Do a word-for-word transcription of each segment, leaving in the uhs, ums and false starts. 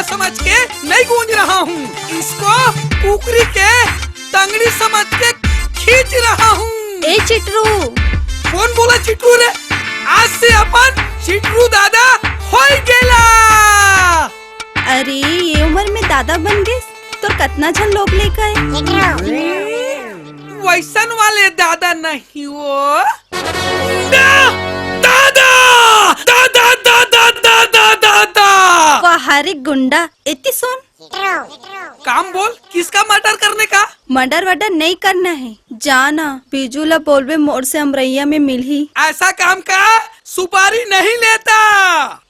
समझ के नहीं गूंज रहा हूँ, इसको कुकरी के तंगड़ी समझ के खींच रहा हूँ। ए चिटरू। कौन बोला चिटरू रे? आज से अपन चिटरू दादा होई गेला। अरे, ये उम्र में दादा बन गे, तोर कतना झन लोग लेके आए? वैसन वाले दादा नहीं वो। दा-, दादा! दादा, दादा, दादा, दादा! वाह रे गुंडा, एती सुन। काम बोल, किसका मर्डर करने का? मर्डर वर्डर नहीं करना है, जा ना, बीजू ला बोलबे मोर से अमरैया में मिलही। ऐसा काम का सुपारी नहीं लेता।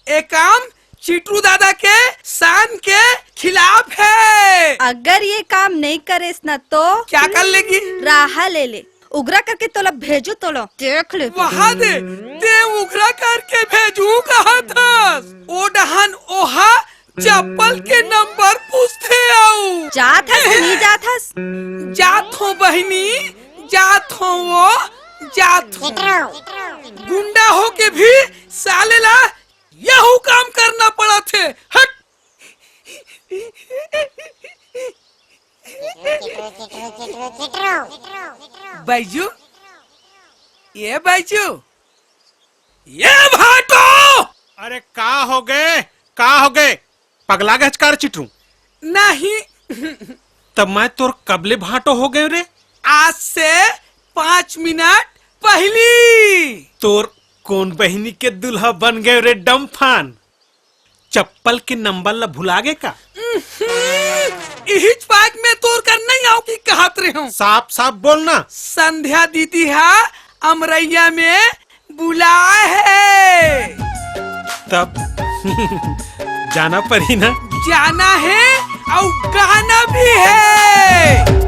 ये काम चिटरू दादा के शान के खिलाफ है। अगर ये काम नहीं करेस ना तो क्या कर लेगी? राह ले ले, उगरा करके तोला भेजू तोला, देख ले। वहा दे, ते उगरा करके भेजू कहा थस। ओ डहन ओहा चप्पल के नंबर पूछथे अउ। जात हस कि नहीं जात हस? जात हो बहिनी, जात हो वो, जात हो। गुंडा हो के भी साले ला यहू काम करना पड़ा थे। हट। बैजू, ये बैजू, ये भाटो! अरे का हो गए, का हो गए? पगला गए का रे चिटरू? नहीं। तब मैं तोर कबले भाटो हो गए रे? आज से पाँच मिनट पहली। तोर कौन बहिनी के दुल्हा बन गए रे डम्फान? चप्पल के नंबर ला भुला गे का? इहिच पाक में तोर कर नहीं आओ की कहत रहे हो। साफ साफ बोलना। संध्या दीदी हा अमरैया में बुलाए है। तब जाना पड़ी ना। जाना है और गाना भी है।